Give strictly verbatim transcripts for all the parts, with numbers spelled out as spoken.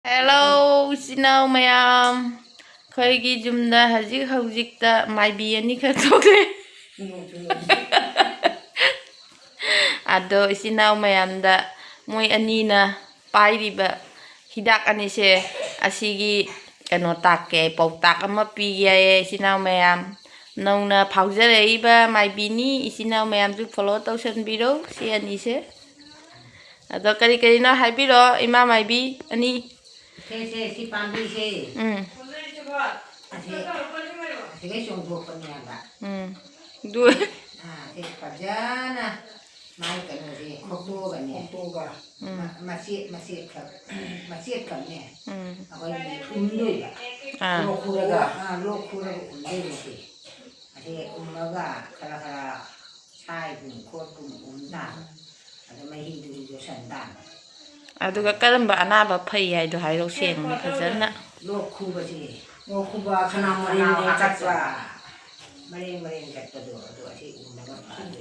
Hello, ꯏꯆꯤꯟ ꯏꯅꯥꯎ ꯃꯌꯥꯝ꯫ ꯑꯩꯈꯣꯏꯒꯤ ꯌꯨꯝꯗ ꯍꯧꯖꯤꯛ ꯍꯧꯖꯤꯛꯇ ꯃꯥꯏꯕꯤ ꯑꯅꯤꯈꯛ ꯊꯣꯛꯂꯦ꯫ ꯑꯗꯣ ꯏꯆꯤꯟ ꯏꯅꯥꯎ ꯃꯌꯥꯝꯗ ꯃꯣꯏ ꯑꯅꯤꯅ ꯄꯥꯏꯔꯤꯕ ꯍꯤꯗꯥꯛ ꯑꯅꯤꯁꯦ, ꯑꯁꯤꯒꯤ ꯀꯩꯅꯣ ꯇꯥꯛꯀꯦ, ꯄꯥꯎꯇꯥꯛ ꯑꯃ ꯄꯤꯒꯦ ꯍꯥꯏꯌꯦ ꯏꯆꯤꯟ ꯏꯅꯥꯎ ꯃꯌꯥꯝ꯫ ꯅꯧꯅ ꯐꯥꯎꯖꯔꯛꯏꯕ ꯃꯥꯏꯕꯤꯅꯤ, ꯏꯆꯤꯟ ꯏꯅꯥꯎ ꯃꯌꯥꯝꯁꯨ follow ꯇꯧꯁꯟꯕꯤꯔꯣ ꯁꯤ ꯑꯅꯤꯁꯦ꯫ ꯑꯗꯣ ꯀꯔꯤ ꯀꯔꯤꯅꯣ ꯍꯥꯏꯕꯤꯔꯣ, ꯏꯃꯥ ꯃꯥꯏꯕꯤ ꯑꯅꯤ꯫ ꯁꯦ, ꯁꯦ, ꯁꯤ ꯄꯥꯝꯕꯤꯁꯦ꯫ ꯎꯝ꯫ ꯑꯁꯤ, ꯑꯁꯤꯗꯩ ꯆꯣꯡꯊꯣꯛꯄꯅꯦꯕ꯫ ꯎꯝ꯫ ꯑꯗꯨ ꯑꯥ, ꯁꯤ ꯐꯖꯅ ꯃꯥꯏ ꯀꯩꯅꯣꯁꯦ ꯈꯣꯛꯇꯣꯛꯑꯒꯅꯦ꯫ ꯈꯣꯛꯇꯣꯛꯑꯒ꯫ ꯎꯝ꯫ ꯃ-, ꯃꯆꯦꯠ, ꯃꯆꯦꯠ ꯈꯛ, ꯃꯆꯦꯠ ꯈꯛꯅꯦ꯫ ꯎꯝ꯫ ꯑꯩꯈꯣꯏꯒꯤ ꯎꯝꯗꯣꯏꯕ꯫ ꯑꯥ꯫ ꯂꯣꯛ ꯈꯨꯔꯒ꯫ ꯑꯥ, ꯂꯣꯛ ꯈꯨꯔꯒ ꯎꯝꯗꯣꯏꯕ ꯁꯤ꯫ ꯑꯁꯤ ꯎꯝꯃꯒ ꯈꯔ ꯈꯔ ꯁꯥꯏꯒꯨꯝ ꯈꯣꯠꯀꯨꯝ ꯎꯝ ꯇꯥꯕ꯫ ꯑꯗ ꯃꯍꯤꯗꯨꯁꯨ ꯌꯣꯠꯁꯟ ꯇꯥꯕ꯫ ꯑꯗꯨꯒ ꯀꯔꯝꯕ ꯑꯅꯥꯕ ꯐꯩ ꯍꯥꯏꯗꯣ ꯍꯥꯏꯔꯣ ꯁꯦꯡꯅ ꯐꯖꯅ꯫ ꯂꯣꯛ ꯈꯨꯕꯁꯦ꯫ ꯂꯣꯛ ꯈꯨꯕ, ꯈꯅꯥꯎ ꯃꯔꯦꯡ ꯈꯅꯥꯎ ꯃꯔꯦꯡ ꯆꯠꯄ꯫ ꯍꯥꯀꯠꯆꯕ꯫ ꯃꯔꯦꯡ ꯃꯔꯦꯡ ꯆꯠꯄꯗꯣ ꯑꯗꯨ ꯑꯁꯤ ꯎꯝꯃꯒ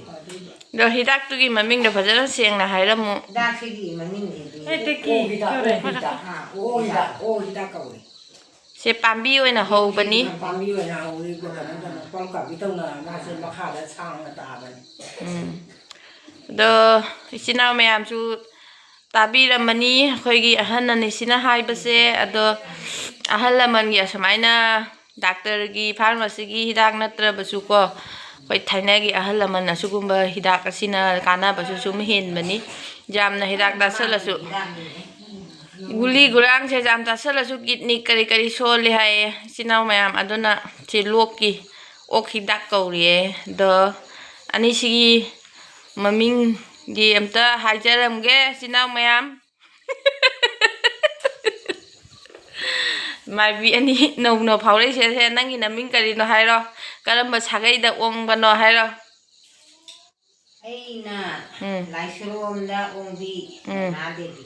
ꯐꯗꯣꯏꯕ꯫ ꯑꯗꯣ ꯍꯤꯗꯥꯛꯇꯨꯒꯤ ꯃꯃꯤꯡꯗꯣ ꯐꯖꯅ ꯁꯦꯡꯅ ꯍꯥꯏꯔꯝꯃꯨ꯫ ꯍꯤꯗꯥꯛꯁꯤꯒꯤ ꯃꯃꯤꯡꯁꯤꯗꯤ ꯑꯦ, ꯇꯦꯀꯤ ꯑꯣ ꯍꯤꯗꯥꯛ, ꯀꯧꯔꯦ꯫ ꯑꯣ ꯍꯤꯗꯥꯛ, ꯑꯥ, ꯑꯣ ꯍꯤꯗꯥꯛ, ꯑꯣ ꯍꯤꯗꯥꯛ ꯀꯧꯏ꯫ ꯁꯦ ꯄꯥꯝꯕꯤ ꯑꯣꯏꯅ ꯍꯧꯕꯅꯤ꯫ ꯄꯥꯝꯕꯤ ꯑꯣꯏꯅ ꯍꯧꯔꯤ, ꯀꯩꯅꯣ ꯇꯧꯅ, ꯄꯜ ꯀꯥꯕꯤ ꯇꯧꯅ ꯃꯥꯁꯦ ꯃꯈꯥꯗ ꯁꯥꯡꯅ ꯇꯥꯕꯅꯤ꯫ ꯎꯝ꯫ ꯑꯗꯣ ꯏꯆꯤꯟ ꯏꯅꯥꯎ ꯃꯌꯥꯝꯁꯨ ꯇꯥꯕꯤꯔꯝꯃꯅꯤ ꯑꯩꯈꯣꯏꯒꯤ ꯑꯍꯟ ꯑꯅꯤꯁꯤꯅ ꯍꯥꯏꯕꯁꯦ꯫ ꯑꯗꯣ ꯑꯍꯜ ꯂꯃꯟꯒꯤ ꯑꯁꯨꯃꯥꯏꯅ ꯗꯥꯛꯇꯔꯒꯤ, ꯐꯥꯔꯃꯥꯁꯤꯒꯤ ꯍꯤꯗꯥꯛ ꯅꯠꯇ꯭ꯔꯕꯁꯨꯀꯣ, ꯑꯩꯈꯣꯏ ꯊꯥꯏꯅꯒꯤ ꯑꯍꯜ ꯂꯃꯟ ꯑꯁꯤꯒꯨꯝꯕ ꯍꯤꯗꯥꯛ ꯑꯁꯤꯅ ꯀꯥꯟꯅꯕꯁꯨ ꯁꯨꯝ ꯍꯦꯟꯕꯅꯤ꯫ ꯌꯥꯝꯅ ꯍꯤꯗꯥꯛ ꯆꯥꯁꯤꯜꯂꯁꯨ, ꯒꯨꯂꯤ ꯒꯨꯔꯥꯡꯁꯦ ꯌꯥꯝ ꯆꯥꯁꯤꯜꯂꯁꯨ ꯀꯤꯠꯅꯤ ꯀꯔꯤ ꯀꯔꯤ ꯁꯣꯜꯂꯤ ꯍꯥꯏꯌꯦ ꯏꯆꯤꯟ ꯏꯅꯥꯎ ꯃꯌꯥꯝ꯫ ꯑꯗꯨꯅ ꯁꯤ ꯂꯣꯛꯀꯤ ꯑꯣꯛ ꯍꯤꯗꯥꯛ ꯀꯧꯔꯤꯌꯦ꯫ ꯑꯗꯣ ꯑꯅꯤꯁꯤꯒꯤ ꯃꯃꯤꯡꯗꯤ ꯑꯝꯇ ꯍꯥꯏꯖꯔꯝꯒꯦ ꯏꯆꯤꯟ ꯏꯅꯥꯎ ꯃꯌꯥꯝ꯫ ꯃꯥꯏꯕꯤ ꯑꯅꯤ ꯅꯧꯅ ꯐꯥꯎꯔꯛꯏꯁꯦ, ꯁꯦ ꯅꯪꯒꯤ ꯅꯃꯤꯡ ꯀꯔꯤꯅꯣ ꯍꯥꯏꯔꯣ? ꯀꯔꯝꯕ ꯁꯥꯒꯩꯗ ꯑꯣꯡꯕꯅꯣ ꯍꯥꯏꯔꯣ? ꯑꯩꯅ ꯎꯝ꯫ ꯂꯥꯏꯁ꯭ꯔꯣꯝꯗ ꯑꯣꯡꯕꯤ ꯎꯝ꯫ ꯃꯅꯥ ꯗꯦꯕꯤ꯫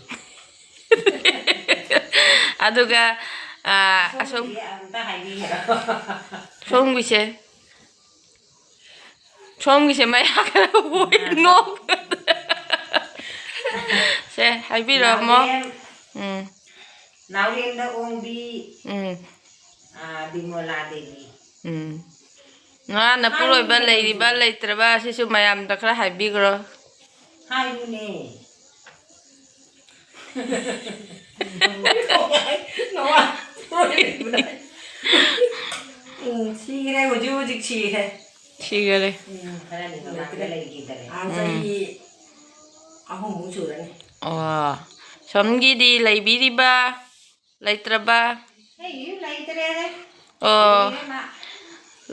ꯑꯗꯨꯒ, ꯑꯥ, ꯑꯁꯣꯝ-, ꯑꯁꯣꯝꯒꯤ ꯑꯝꯇ ꯍꯥꯏꯕꯤꯒꯦꯔꯣ? ꯁꯣꯝꯒꯤꯁꯦ꯫ ꯁꯣꯝꯒꯤꯁꯦ ꯃꯌꯥ ꯈꯔ ꯍꯣꯏ ꯑꯥ꯫ ꯅꯣꯛ-, ꯁꯦ, ꯍꯥꯏꯕꯤꯔꯛꯑꯣ ꯑꯃꯨꯛ꯫ ꯅꯥꯎꯔꯦꯝ꯫ ꯎꯝ꯫ ꯅꯥꯎꯔꯦꯝꯗ ꯑꯣꯡꯕꯤ, ꯎꯝ ꯑꯥ, ꯕꯤꯃꯣꯂꯥ ꯗꯦꯕꯤ꯫ ꯎꯝ ꯅꯋꯥ ꯅꯄꯨꯔꯣꯏꯕ ꯂꯩꯔꯤꯕ ꯂꯩꯇ꯭ꯔꯕ ꯁꯤꯁꯨ ꯃꯌꯥꯝꯗ ꯈꯔ ꯍꯥꯏꯕꯤꯈ꯭ꯔꯣ꯫ ꯍꯥꯏꯌꯨꯅꯦ꯫ ꯎꯝ, ꯁꯤꯈ꯭ꯔꯦ, ꯍꯧꯖꯤꯛ ꯍꯧꯖꯤꯛ ꯁꯤꯈ꯭ꯔꯦ꯫ ꯁꯤꯈꯔꯦ꯫ ꯎꯝ, ꯈꯔꯅꯤ ꯃꯃꯥꯡꯗ ꯂꯩꯈꯤꯗꯔꯦ꯫ ꯑꯥ, ꯆꯍꯤ ꯑꯍꯨꯝꯃꯨꯛ ꯁꯨꯔꯅꯤ꯫ ꯑꯣ, ꯁꯣꯝꯒꯤꯗꯤ ꯂꯩꯕꯤꯔꯤꯕ ꯂꯩꯇ꯭ꯔꯕ? ꯑꯩꯒꯤꯁꯨ ꯂꯩꯇ꯭ꯔꯦꯗ꯫ ꯑꯣ, ꯏꯕꯦꯝꯃ,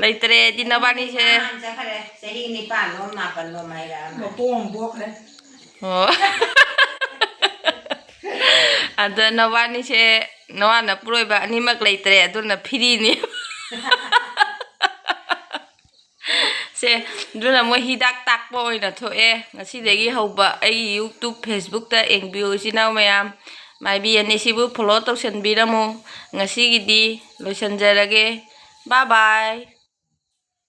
ꯂꯩꯇ꯭ꯔꯦꯗꯤ ꯅꯕꯥꯅꯤꯁꯦ꯫ ꯅꯍꯥꯟ ꯆꯠꯈ꯭ꯔꯦ꯫ ꯆꯍꯤ ꯅꯤꯄꯥꯟꯂꯣꯝ ꯃꯥꯄꯜꯂꯣꯝ ꯍꯥꯏꯔꯛꯑꯃ꯫ ꯃꯄꯣꯛ ꯑꯃ ꯄꯣꯛꯈ꯭ꯔꯦ꯫ ꯑꯣ꯫ ꯑꯗ ꯅꯕꯥꯅꯤꯁꯦ ꯅꯋꯥ ꯅꯄꯨꯔꯣꯏꯕ ꯑꯅꯤꯃꯛ ꯂꯩꯇ꯭ꯔꯦ, ꯑꯗꯨꯅ ꯐ꯭ꯔꯤꯅꯤ꯫ ꯁꯦ, ꯑꯗꯨꯅ ꯃꯣꯏ ꯍꯤꯗꯥꯛ ꯇꯥꯛꯄ ꯑꯣꯏꯅ ꯊꯣꯛꯑꯦ꯫ ꯉꯁꯤꯗꯒꯤ ꯍꯧꯕ ꯑꯩꯒꯤ YouTube, Facebook-ꯇ ꯌꯦꯡꯕꯤꯌꯨ, ꯏꯆꯤꯟ ꯏꯅꯥꯎ ꯃꯌꯥꯝ꯫ ꯃꯥꯏꯕꯤ ꯑꯅꯤꯁꯤꯕꯨ follow ꯇꯧꯁꯟꯕꯤꯔꯝꯃꯨ꯫ ꯉꯁꯤꯒꯤꯗꯤ ꯂꯣꯏꯁꯟꯖꯔꯒꯦ꯫ Bye bye꯫